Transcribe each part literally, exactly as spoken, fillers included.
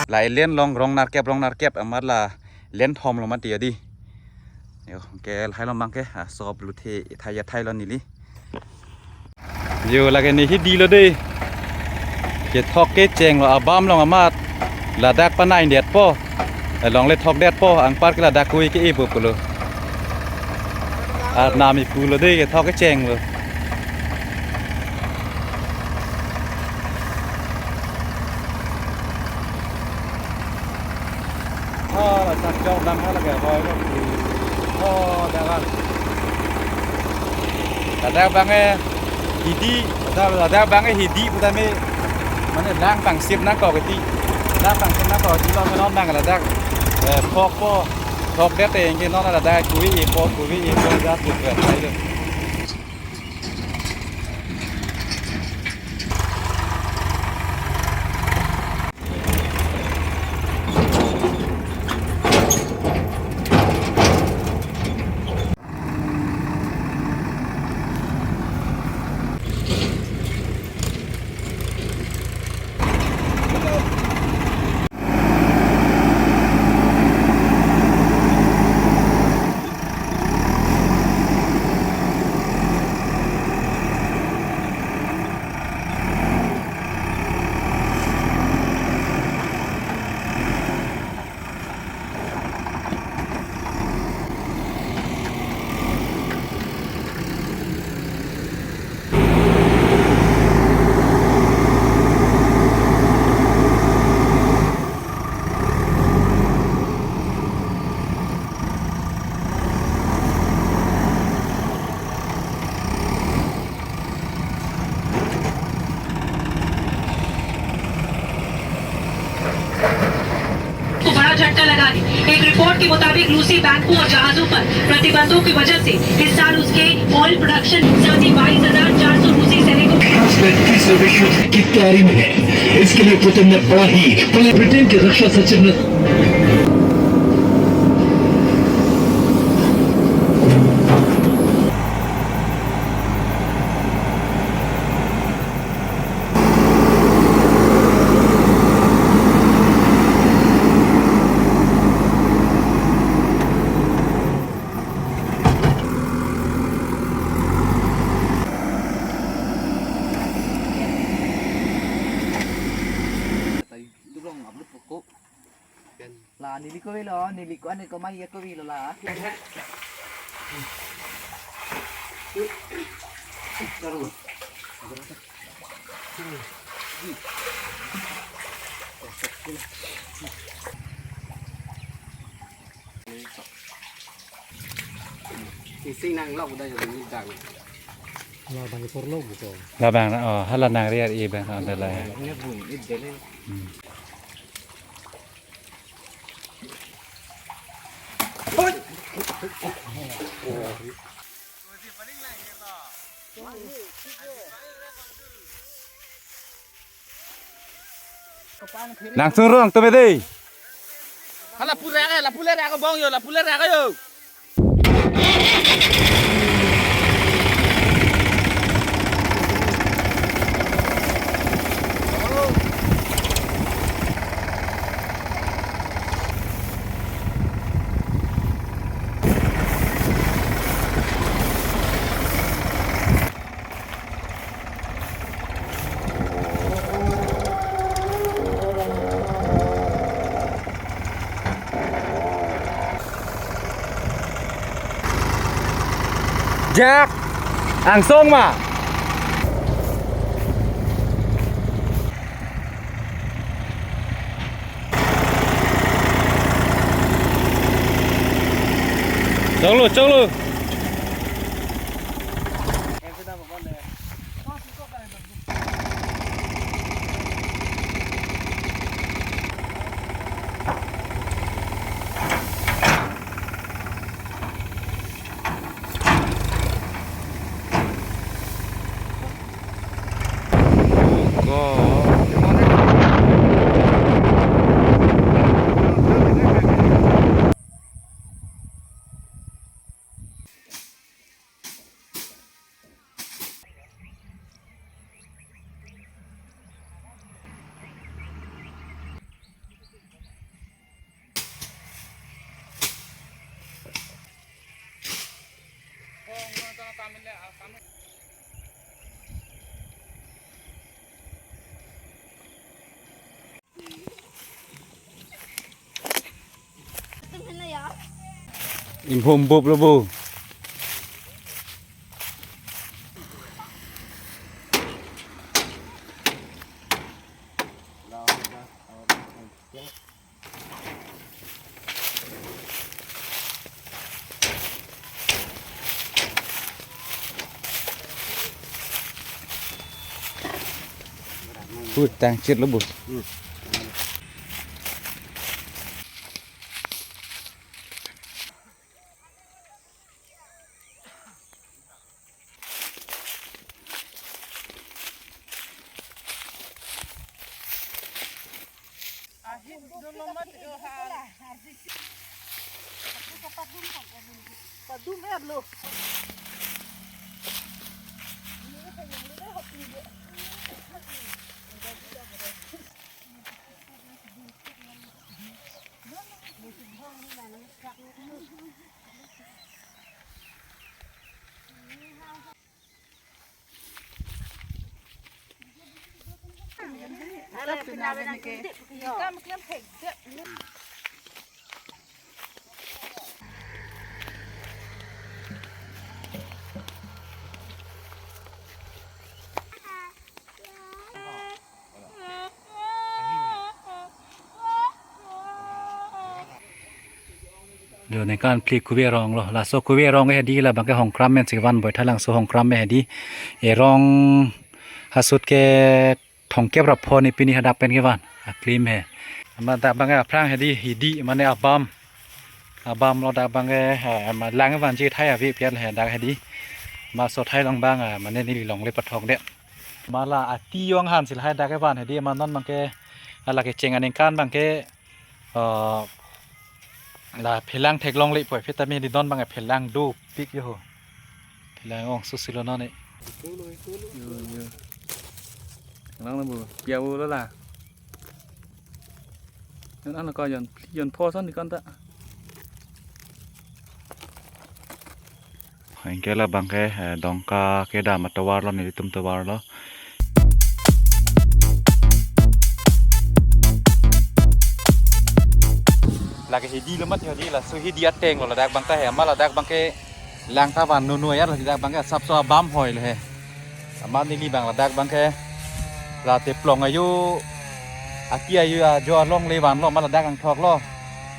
La lane along rong nerkep, rong nerkep amat la lane thom lo mati adi. Yo, ke lahai lo abang ke, ah, sop luthe ithai athai lo neli. Yo, lake ne hidi lo dei. Kethok kecheng lo abam along amat. Ladak panai detpo. Along le thok detpo. Anpar ke ladak kui ke-e po pulo. Arnam ipu lo dei, kethok kecheng lo. Oh, ladak jok dam ha lake hoi lo. Oh, ladak. Ladak abang ke hidi, ladak, ladak abang ke hidi pu tame, mane lang pangsip nangkok keti. Lang pangsip nangkok keti lo, non abang ladak. Eh, phokpo. Thok det te, anke non ladak kui-e po, kui-e po, jat pu pu. को बड़ा झटका लगा है। एक रिपोर्ट के मुताबिक रूसी बैंकों और जहाजों पर प्रतिबंधों की वजह से इस साल उसके ऑयल प्रोडक्शन साढ़े बाईस हजार चार सौ रूसी सैनिकों के कार्लसबर्ग की सर्वेक्षण की तैयारी में है। इसके लिए पुतिन ने बड़ा ही पहले ब्रिटेन के रक्षा सचिव ने La neli kove lo, neli ko ane ko mai ya kove lo la. Sing nang lok udah jadi nidang. Labang porlo buko. Labang, oh, hala nang riar i bang, oh, dalai. Ini bun, ini dalai. Hmm. Langsung rong to bede. Hala pura ka, la pura ka bong yo, la pura ka yo. Jak, angsong ma. Choklo, choklo. Imhum bup lo bu. Hu tang chit lo bu. Jo, ningkan phli kove arong lo. Laso kove arong ke hedi labang ke Hongkram men si van boi thalang so Hongkram men hedi. Erong hasut ke thomkep ra pho ni pini hadak pen kevan. Aklim he. Amat dak abang ke aphrang hedi hidi mane abam. Abam lo dak abang ke, eh, ma lang vanji thai ave pian he dak hedi. Ma so thai long abang, eh, mane neli longle pathok det. Ma la ati yong han si lahai dak kevan hedi ma non abang ke, ah, la kecheng aningkan abang ke, eh, la phelang theklongle poi pheta mi hedi non abang ke phelang dopik yo ho. Phelang ong susi lo non e. Yo, yo. Lang lo bu. Pia bu lo la. Yon an ko yon, yon pho son di kon ta. Anke labang ke, eh, Dongka kedam atovar lo, nelitum tovar lo. Lake hidi lo mat hedi, laso hidi ateng lo ladak abang ta he, amat ladak abang ke lang ta van nunu ya, ladak abang ke asapso abam hoi lo he. Amat neli abang ladak abang ke la teplong ayo, ati ayo ajo alongle vanlo, amat ladak angthok lo.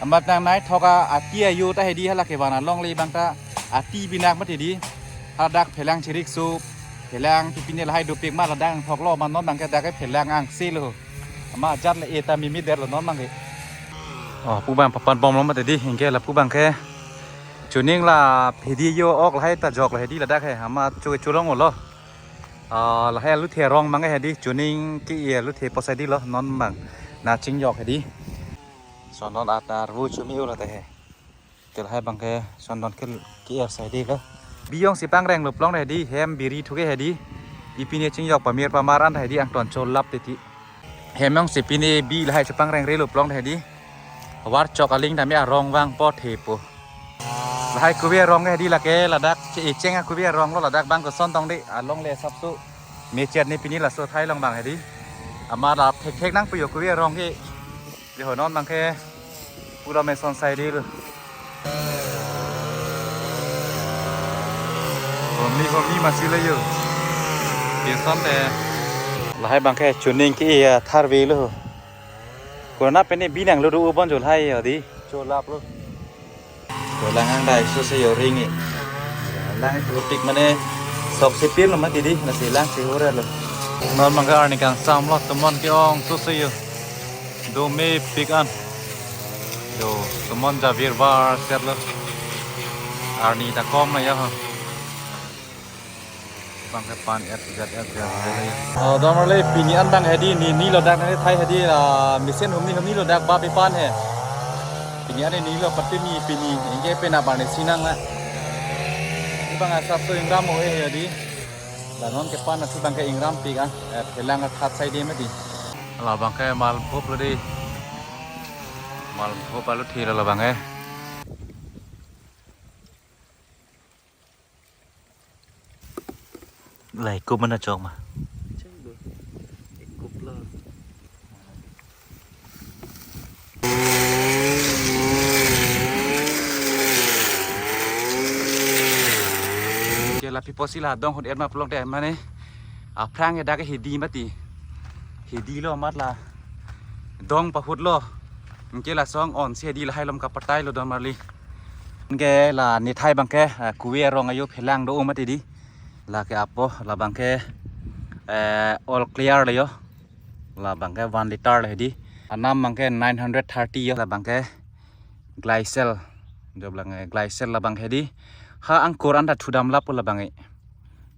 Amat nang nai thok a ati ayo ta hedi hala kevan alongle abang ta ati binak mat hedi. Hadak phelang chirik su, phelang pipine lahai dopik amat ladak angthok lo, amat non abang ke dak ke phelang angse lo. Amat ajat le eta mimi der lo non abang ke. Oh, pu abang papan bom lo mat hedi, anke la pu abang ke. Chuning la hedi yo ok lahai ta jok lo hedi ladak he, amat chu chulong lo. Ah, lahai aluthe arong abang ke hedi, chuning ke-e aluthe posai di lo, non abang. Na chingjok hedi. Son non atar vu chumi u lo ta he. Te lahai abang ke son non ke, ke-er sai di lo. Bi jongsi pangreng lo plong hedi, hem biri thu ke hedi. Pipine chingjok pamir pamar an hedi angton cholap titi. Hem jongsi pine bi lahai chepangreng re lo plong hedi. War chok aling tame arong vangpo thepo. Lahai kove arong hedi lake ladak che-e cheng a kove arong lo ladak abang koson tong di alongle asapso. Mechet ni pini laso thai long abang hedi. Amat la thek thek nang puyo kove arong ke. Leho non abang ke pura meson sai di lo. Homni homni masi lo yo. Peson te. Lahai abang ke chuning ke-e athar ve lo. Corona pen ni binang lo do bon jo lahai ya di. Cholap lo. Ko lang ang dai so se yo ring e. Lang tropik mane sok si pir lo mati di, lasi lang si hura lo. Non abang ke arni kangsam lo, tomon ke-ong so se yo. Do mepik an. Do tomon javir var set lo. Arni ta kom na ya ha. Abang ke pan et jat et jat. Oh, damar le pini an abang hedi ni, ni lo dak ni thai hedi, ah, mesin humni humni lo dak ba pi pan he. Pini an ni lo pati ni pini, anke pen abar ni sinang na. Abang asap so ingram o e hedi. La non ke pan atu abang ke ingram pi ka, eh, phelang ka khat sai di mati. La abang ke mal bup lo di. Mal bup alu thi lo la abang ke. Lai kup mana chok ma. Cheng do. Ekup lo. Ke lapi pusi la dong hut et ma pulote mane. Aphrang ke dak hidi mati. Hidi lo amat la. Dong pahut lo. Anke lason on si hidi lahai alom kapatai lo don marli. Anke la nithai abangke, eh, kuwe arong ayo phelang do mati di. Lake apo labangke, eh, all clear lo yo. Labangke one liter lo hedi. Anam abangke nine hundred thirty yo. Labangke Glycel. Jo labangke Glycel labang hedi. Ha angkur anta thudam lapu labangke.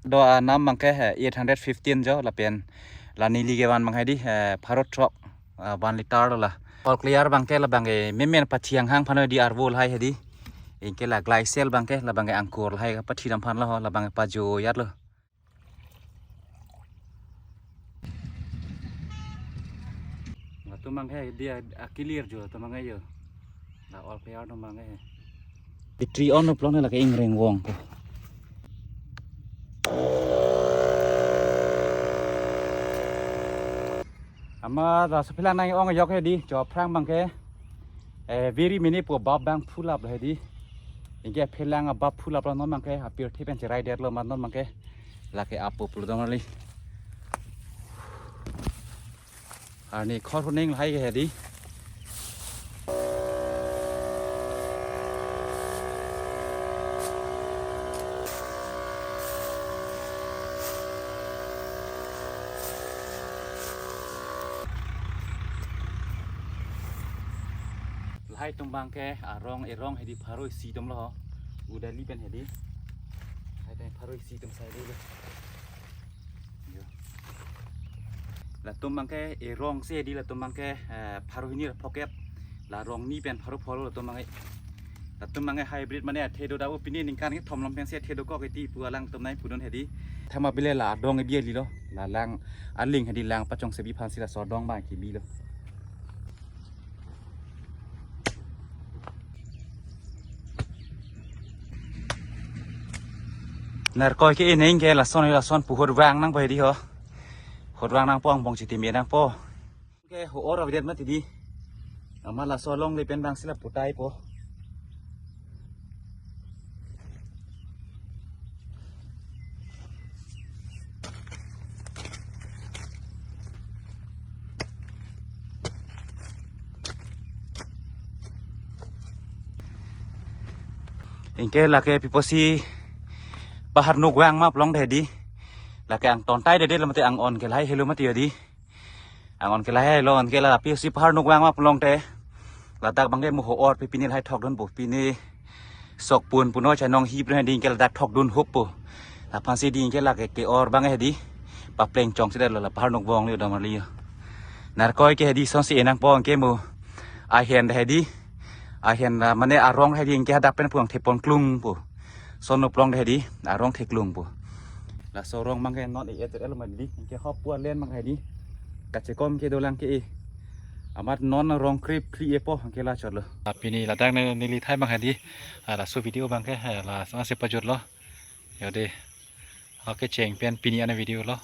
Do anam abangke, eh, eight hundred fifteen jo lapen la neli kevan abang hedi, eh, pharo throk, ah, one liter lo la. All clear abangke labangke memen pathi anghang aphan hedi arvo lahai hedi. Anke la Glycel abangke labangke angkur lahai pathi dam aphan lo ho labangke pajo yat lo. Latum abangke dia akilir jo latum abangke yo. La all clear atum abangke. Battery on pulote lake ingreng vong ko. Amat laso phelang nang-ong yok hedi, jo aphrang abangke. Eh, very mini pu bap abang full up lo hedi. Anke phelang abap full up lo non abangke, apirthe pen cherai det lo amat non abangke. Lake apo pulo dong kali. Arni khor huning lahai ke hedi. Lahai atum abangke arong erong hedi pharo isi atum lo ho. Udali pen hedi. Lahai atum pharo isi atum sai dei lo. Yo. Latum abangke erong si hedi latum abangke, eh, pharo hini ra phokep. La rong ni pen pharo pholo latum abangke. Latum abangke hybrid mane athe do da o pini ningkan kethom along pen si athe dokok eti pu alang atum nai pudun hedi. Thama bile la adong ebi ali lo. La lang aling hedi lang pachong sebi aphan si laso adong abang kebi lo. Nerkoi ke ineng ke lason lason pu hot vang nangpo hedi ho. Hot vang nangpo angbong chitim e nangpo. Ke ho or avidet mati di. Amat laso alongle pen abang si la putai po. Anke lake pi pusi pahar nukvang ma pulote hedi. Lake ang tontai dede lo mati, ang on ke lahai helo mati hedi. Ang on ke lahai lo, anke la pi pusi pahar nukvang ma pulote. Ladak abangke mo ho or pi pini lahai thokdun po pini. Sok pun puno chanong hi pun hedi anke ladak thokdun hup po. Laphan si hedi anke lake ke or abang hedi. Papleng chongsi det lo la pahar nukvang le dam ali yo. Nerkoi ke hedi sonsi e nangpo anke mo. Ahen hedi. Ahen la mane arong hedi anke hadak pen puang thepon klung po. Son no pulote hedi arong theklung po. Laso arong abangke non e et el mati di. Anke hop pu alen abang hedi. Kachekom ke dolang ke e. Amat non arong krip kri e po anke la chot lo. Pini ladak ne neli thai abang hedi. Ah, laso video abangke, eh, la sa se pajut lo. Yo de. Oke, cheng pen pini an video lo.